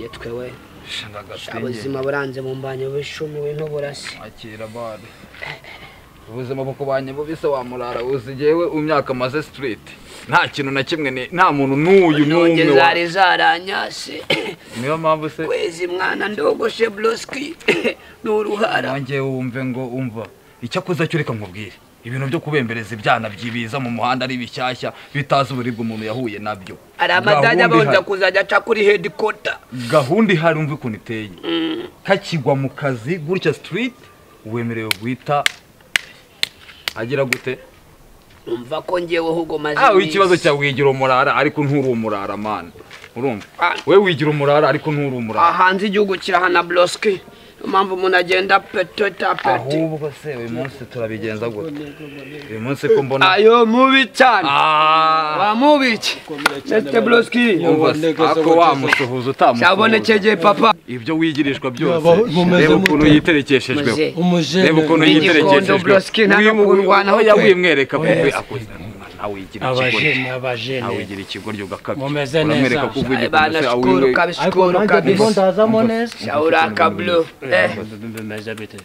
Mitwe we. Ubuzima buranze mu mbanye bishumi we ntuburasi. Akira bari. Ubuzima bukubanye bubise wa murara uzigewe umyaka maze street. Nta kintu na kimwe ni nta muntu n'uyu n'umwe zari zaranyase. Niyo mpamvu se kwezi mwana ndogoshe bloski n'uruhara. Nanjye wumve ngo umva icyakoze cyo reka nkubwire. Ibintu byo kubembereza ibyana byibiza mu muhanda ari bishyashya bitazi uburibwe umuntu yahuye nabyo. Aramadanya bonza kuzajya aca kuri headquarter. Gahunda ihari umve ukuntu iteye. Kakigwa mu kazi gutya street wemerewe guhita agira gute? Umva ko ngewe hugo maze. Ah, ikibazo cya wigira umurara ariko nturi umurara man. Urumva? We wigira umurara ariko nturi umurara. Ahanze igihugu kirahana bloski. Impamvu umuntu agenda peteta peti. Ahubwo se uyu munsi turabigenza gute? Uyu munsi ko mbona ayo mubi cyane. Wa mubi Mr. Bloski. Ako wamusuhuza utamusuhuza. Cyabonekeye papa. Ibyo wigirishwa byose. Reba ukuntu yiterekeshejwe. Reba ukuntu yiterekeshejwe. Bloski nta kundwana aho yawimwereka kuko akoze. Abajene awigira ikigoryo gakabye. Uramwereka ko uvuye bana shukuru kabishukuru kabisa. Ndazamo neza. Shaura kablo. Bimeze bite?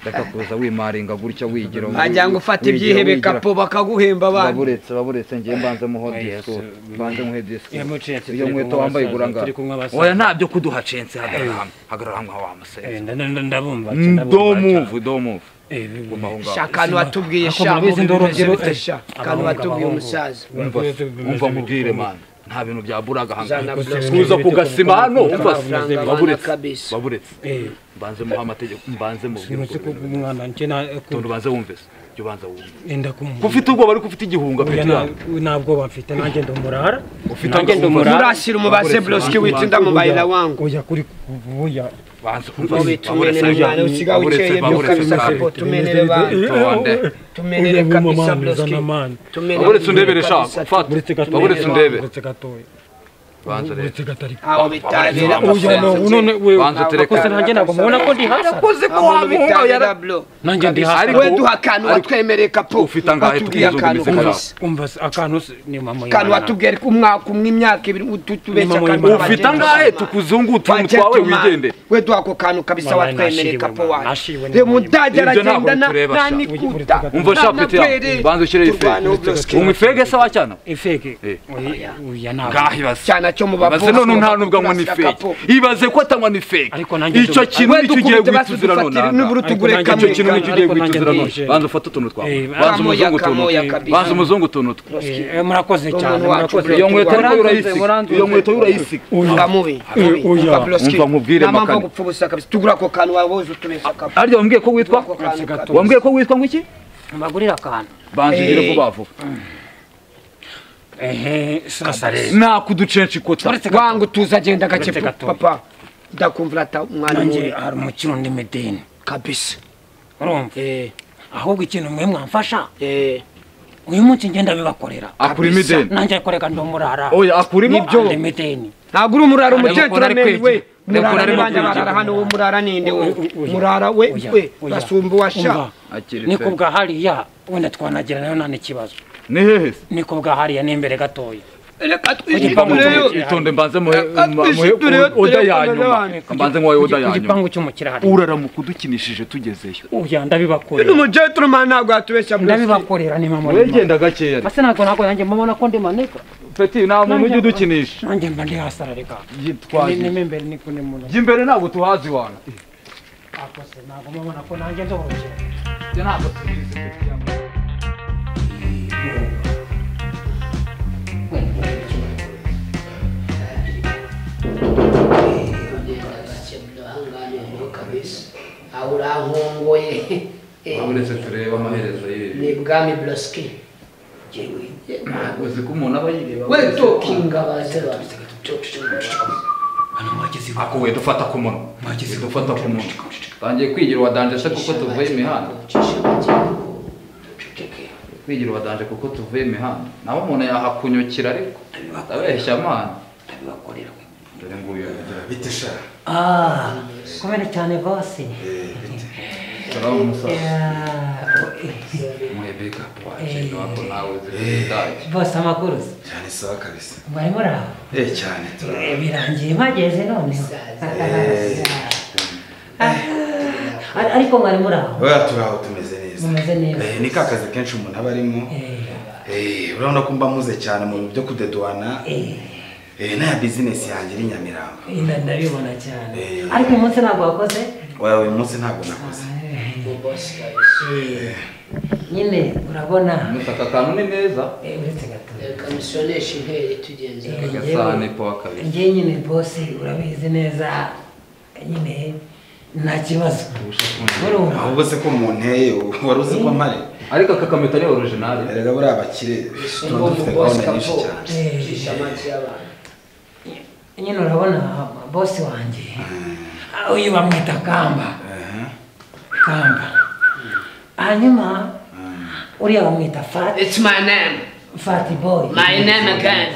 Reka kuza wimaringa gutya wigira. Ajya ngo ufate ibyihebe kapo bakaguhemba abana. Baburetse ngiye mbanze muho disco. Mbanze muhe disco. Iyo nkweto wambaye iguranga. Oya ntabyo kuduha chance hagarara hamwe. Hagarara hamwe wa museze. Ndabumva. Don't move. Shakanu watubwiye sha. Shakanu watubwiye umusaza. Umva mubwire man. Nta bintu bya buraga hanga. Kuza kugasima hano umva baburetse. Mbanze muha amategeko mbanze mubwire. Umwana nje na tundu banze wumve se. Cyo banza wumve. Ndakumva. Ufite ubwoba ariko ufite igihunga peti. Ntabwo bamfite nanjye ndumurara. Ufite nanjye ndumurara. Murashira umubase bloski witinda mu bayila wangu. Oya kuri oya. Banza umva usiga ukeye byo kabisa kapo tumenere ba. Tumenere kabisa bloski. Baburetse undebere sha. Fata. Baburetse undebere. Banza rero. Aho bitabira. Oya none we. Banza tereka. Akose nanjye ntabwo mubona ko ndi hasi. Akoze ko wamuhunga yara nanjye ndi hasi. We duha akantu watwemereye kapo. Ufite angahe tukizungumitse umva akantu ni mama. Akantu watubwiye ko umwaka umwe imyaka ibiri utubeshya akantu. Ufite angahe tukuzunguta umutwawe wigendere. We duha ako kantu kabisa watwemereye kapo wacu. Reba umudage aragenda na nikuta. Umva sha peti. Banza ushyire ifege. Umwe ifege se wacyana? Ifege. Oya ntabwo. Cyana cyo mu bavuzi. Ibaze none nta nubwo anywa ni fake. Ibaze ko atanywa ni fake. Icyo kintu nicyo ugiye guhituzira none. Icyo kintu nicyo ugiye guhituzira none. Banza ufate utuntu twawe. Banza umuzungu utuntu. Banza umuzungu utuntu twe. Murakoze cyane. Murakoze. Iyo nkweto ariko urayisiga. Iyo nkweto urayisiga. Umva mubi. Umva nkubwire makane. Nta gupfa ubusa kabisa. Tugura ako kantu waboze utubesha kapo. Arya wambwiye ko witwa? Wambwiye ko witwa ngwiki? Mbagurira akantu. Banza ugire vuba vuba. Sasa rero na kuducenshi kota wangu tuzagenda gake papa ndakumvira ata umwana nanjye hari umukino ndi medeni kabisa urumva ahubwo ikintu mwe mwamfasha uyu munsi ngenda bibakorera akuri mideni nanjye akoreka ndomurara oya akurimo ibyo mideni ntabwo uri umurara umugentleman we murara banja barara hano wo murara ninde we murara we we basumba washa niko bwa hariya wenda twanagira nayo nta n'ikibazo ni hehe niko bwa hariya n'imbere gatoya reka twishyure itonde mbanze muhe oda yanyuma mbanze muhe oda yanyuma igipangu cy'umukira hari uraramuka udukinishije tugezeyo oya ndabibakorera umugentleman ntabwo yatubeshya ndabibakorera ni mama wegenda gakeya ase ntabwo nanjye mbona ko ndi maneka peti nta muntu ujya udukinisha nanjye mba ndi hasara reka yitwaje ni imbere ni kune muntu imbere ntabwo tuhazi wana akose ntabwo mbona ko nanjye ndorokera ntabwo tubizi peti Urankongoye uretse tureba amaherezo y'ibi ni bwami bloski uzi ko umuntu aba yireba we talking abaze hano mwageze ako we dufata ku munwa mwageze dufata ku munwa tangiye kwigira wa danje se kuko tuvuye imihanda kwigira wa danje kuko tuvuye imihanda naho umuntu yahakunyukira ariko abeshya amana ndabibakorera dore nguyu bite sha komera cyane boss salamu musaza Muhe backup wacu wako nawe zitaje. Boss amakuru cyane sawa kabisa. Mwari muraho? Cyane turaho. Birangiye mageze none. Ariko mwari muraho? Oya turaho tumeze neza. Mumeze neza. Ni kakazi kenshi umuntu aba arimo. Urabona ko mba muze cyane mu byo kudeduana. Na business yanjye iri Nyamirambo. Ndabibona cyane. Ariko uyu munsi ntabwo wakoze? Oya uyu munsi ntabwo nakoze. Nyine urabona mutaka kantu ni neza. Uretse gato. Reka misoneshe impere tugenze. Gasane po kabisa. Ngiye nyine boss urabizi neza nyine nta kibazo. Ahubwo se ko munteye wari uzi ko mpare. Ariko aka kameta ni original. Erega buri abakire tuba dufite gahunda nyinshi cyane. Jisha amagi y'abantu. Nyine urabona boss wanjye. Uyu bamwita Kamba. Kamba. Hanyuma uriya bamwita Fati. It's my name. Fati boy. My name again.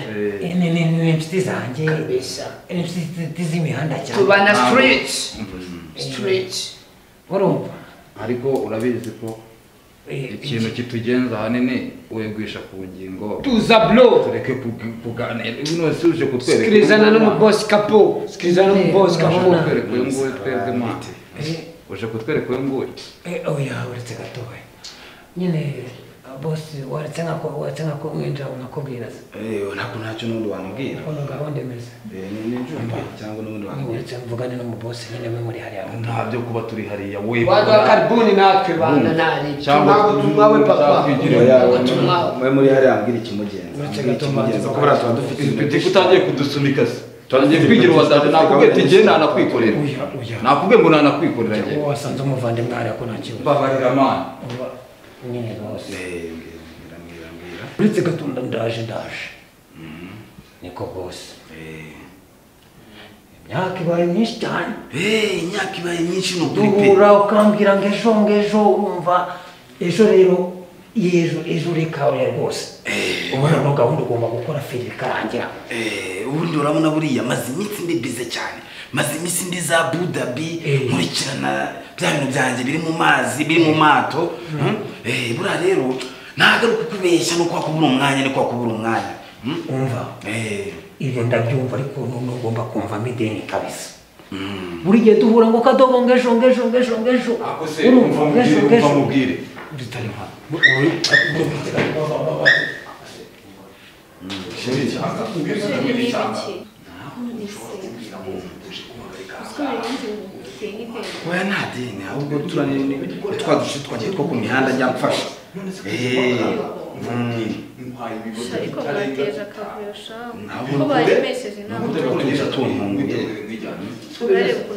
Ni inshuti zanjye. Kabisa. Inshuti z'imihanda cyane. Tubana streets. Streets. Urumva? Ariko urabizi ko ikintu kitugenza ahanini wegwisha ku ngingo. Tuza blow. Tureke kuganira. Uno suje kutwereka. Sikilizana n'umuboss kapo. Sikilizana n'umuboss kapo. Kutwereka uyu nguyu twebwe mate. Uje kutwereka uyu nguyu. Oya uretse gato we. Nyine boss waretse nkako mwinjira unakubwira se. Ntabwo ntacyo n'undi wambwira. Ukuntu gahunda imeze. Ni njumba cyangwa n'undi wambwira. Uretse mvugane n'umuboss nyine mwe muri hariya. Ntabyo kuba turi hariya we. Waduha karibuni natwe bana nari. Ntabwo tumwawe papa. Mwe muri hariya ambwira ikimugenza. Uretse gato mbanza ko buriya tuba dufite ibintu utangiye kudusunika se. Tutangiye kwigira uwasanze nakubwiye ati njye nanakwikorera. Nakubwiye ngo nanakwikorera njye. Wasanze umuvandimwe hariya ko nta kibazo. Babarira man. Nyine rwose. Uretse gato ndaje. Niko boss. Imyaka ibaye myinshi cyane. Imyaka ibaye myinshi ni ukuri pe. Duhura ukambwira ngo ejo urumva ejo rero ejo reka oya rwose. Ubona no gahunda ugomba gukora feri ikarangira. Ubundi urabona buriya maze iminsi ndi bize cyane. Maze iminsi ndi za Abu Dhabi nkurikirana bya bintu byanjye biri mu mazi biri mu mato. Buriya rero nagaruka kukubeshya no kwakubura umwanya ni kwakubura umwanya. Umva. Ibyo ndabyumva ariko none ugomba kumvamo ideni kabisa. Buri gihe duhura ngo kadobo ngejo. Urumva ngejo. Mubwire. Bitari nka. Oya nta deni ahubwo turane twadushe twagiye two ku mihanda njya mfasha. Ariko mwateje akavuyo sha. Ko baremesheje inama.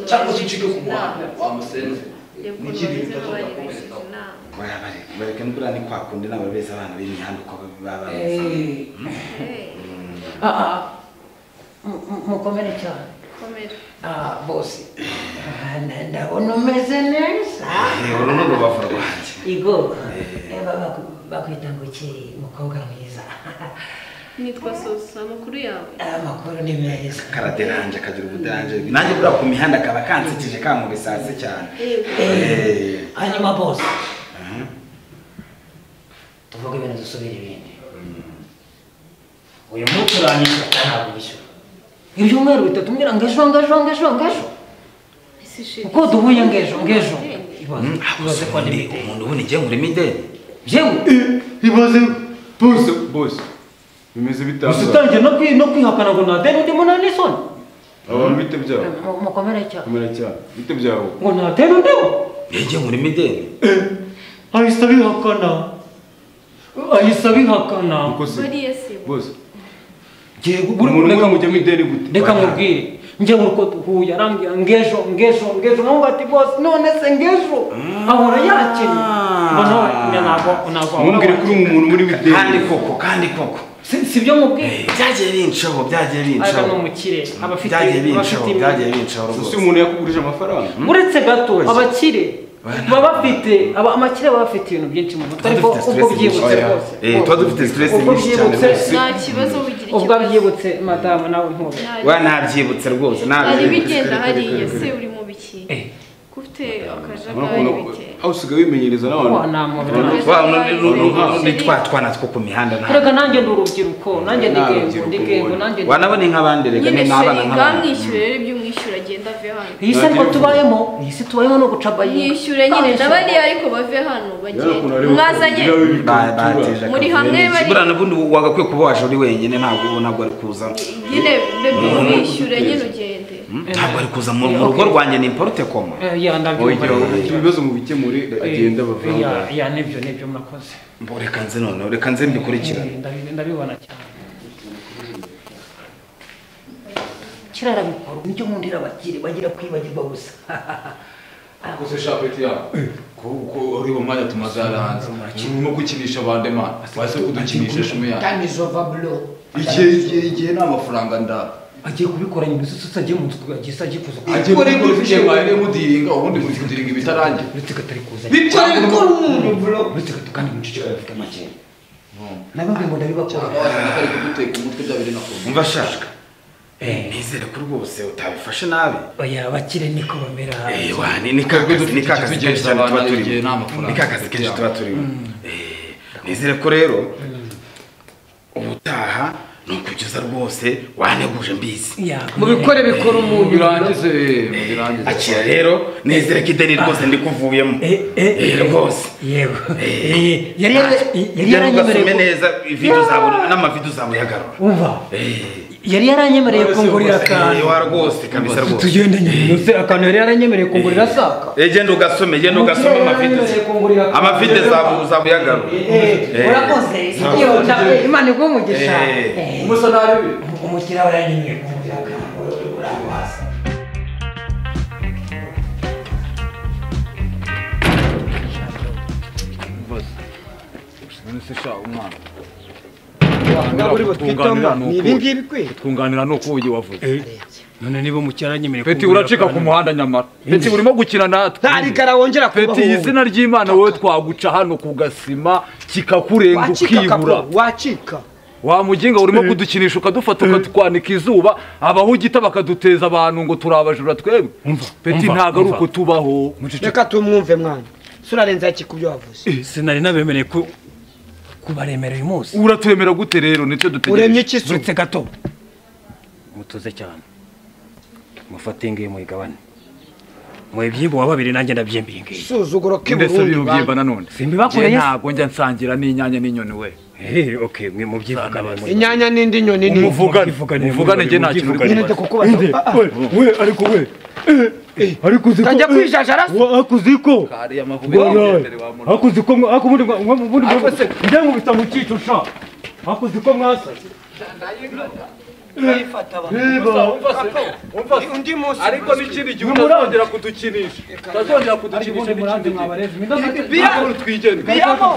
Cyangwa se ucike ku muhanda wamusenze. Oya bareke nubura ni kwa kundi n'ababeza abana b'imihanda uko baba bameze. Mukomere cyane. Komera. Boss. Ndabona umeze neza. Uru ni urubavu rwanjye. Igo. Bakwita ngo iki mukobwa mwiza? Nitwa Sosa, amakuru yawe? Amakuru ni meza. Karaderanje kagira ubuderanje. Nanjye buriya ku mihanda kaba kansekeje kankubisase cyane. Hanyuma boss. Tuvuge ibintu dusubire ibindi. Uyu munsi uranyishyura ntabwo wishyura. Ibyumweru bitatu mbwira ngo ejo. Uko duhuye ngejo. Ibaze ko ndi umuntu ubundi ngiye nkuremo ideni. Yewe ibaze bose bimeze bitangaje. Usitangiye no kwihakana ngo nta deni ndimo nta n'isoni. Abantu bite byabo? Mukomere cyane. Mukomere cyane. Bite byabo? Ngo nta deni ndimo? Ngiye nkuremo ideni. Ahise abihakana. Bose. Umuntu mujya mu ideni gute? Reka mubwire. Nje uko duhuye arambwira ngejo nkumva ati boss none se ngejo ahora yakennye. Mbona ntabwo mumbwire kuri umuntu muri ideni. Kandi koko. Si byo mubwire. Byagiye bincaho. Ariko ni umukire abafite byagiye bincaho rwose. Usi umuntu yakugurije amafaranga. Uretse gato abakire baba bafite amakire baba bafite ibintu byinshi mu mutwe ariko ubwo byibutse rwose. Tuba dufite stress nyinshi cyane. Nta kibazo ugira ikibazo. Ubwo byibutse madamu nawe ntube. Wa ntabyibutse rwose ntabyibutse. Ari bigenda hariya se uri mu biki? Kufite akajagari bike. Aho usigaye wimenyereza n'abantu. Ni twa twana two ku mihanda nta. Rega nanjye ndi urubyiruko, nanjye ndi gengo, nanjye. Wanabona nk'abandi rega ni n'abana nk'abandi. Ngamwishyure rero ibyo umwishyura agenda ave hano. Iyi se ariko tubayemo, iyi se tubayemo no gucabayinga. Mwishyure nyine n'abari ariko bave hano bagende. Mwazanye muri hamwe bari. Buriya n'ubundi wagakwiye kuba waje uri wenyine ntabwo ari kuza. Nyine bebe mwishyure nyine ugende. Ntabwo ari kuza mu rugo rwanjye ni importe koma. Ya ndabyumva. Ibibazo mu bikemure agenda bava. Ya nibyo murakoze. Mbo reka nze none, reka nze mbikurikirane. Ndabibona cyane. Kirara bikora nicyo nkundira abakire bagira kwibagirwa gusa. Kose shapeti ya. Ko uri mu mwanya tumaze hanze. Urimo gukinisha abandi man. Wase kudukinisha shume ya. Time is over blow. Igihe nta mafaranga nda. Agiye kubikora nyuma usutse agiye mu nzu agiye agiye kuza. Agiye gukora mwari mudiringa ubundi muri kudiringa ibitarangiye. Uretse katari kuza. Bikora bikora umuntu bro. Uretse kandi mucicika bivuga make. Nababwiye ngo ndabibakora. Nakari kuduteka umutwe byabiri nakunda. Umva shashka. Nizere ko rwose utabifashe nabi. Oya abakire niko bamera. Ni kakazi kenshi cyane tuba turimo. Ni kakazi kenshi tuba turimo. Nizere ko rero ubutaha ni ukugeza rwose waneguje mbizi. Mubikore bikora umuntu. Birangize. Akira rero nizere ko ideni rwose ndikuvuyemo. Rwose. Yego. Yari yaranyemereye neza video zabo n'amavideo zabo yagarura. Umva. Yari yaranyemereye kungurira akantu. Wa rwose kabisa rwose. Tugende nyine. Nose akantu yari yaranyemereye kungurira saka. Genda ugasome amavideo. Amavideo zabo zabo yagarura. Urakoze. Imana iguhe umugisha. Umusa nabi. Umukira waranyemereye kungurira akantu. Urakoze. None se sha umwana. Twunganira nuko uyu wavuze. None niba umukira aranyemereye. Peti uracika ku muhanda nyamara. Peti urimo gukina natwe. Ntarigara wongera kubaho. Peti izina ry'Imana wowe twaguca hano ku gasima kikakurenga ukibura. Wacika. Wa muginga urimo kudukinisha ukadufata ukatwanika izuba abahugita bakaduteza abantu ngo turabajura twebwe. Peti ntago ari uko tubaho. Reka tumwumve mwana. Surarenza iki kubyo wavuze? Sinari nabemereye ko kubaremera uyu munsi. Uraturemera gute rero nicyo dutegereje. Uremye iki se? Uretse gato. Mutuze cyane. Mufate ngiye muyigabane. Mwe wa babiri nanjye ndabyimbiye ngiye. Suzuguro k'iburundi. Ndetse bibyimba nanone. Simbibakoreye. Ntago njya nsangira n'inyanya n'inyoni we. Okay mwe mubyivugane. Inyanya n'indi nyoni ni muvugane. Muvugane nge nta kintu uri. Nyine kukubaza. We ariko we. Ariko uziko Tanjya kwijajara. Akuziko. Akuziko akubundi ubundi ndengubita mu cyico sha. Akuziko mwasa. Ndayifata ba. Undi munsi ariko n'ikindi gihe utazongera kudukinisha. Utazongera kudukinisha n'ikindi gihe. Biya twigende. Biyamo.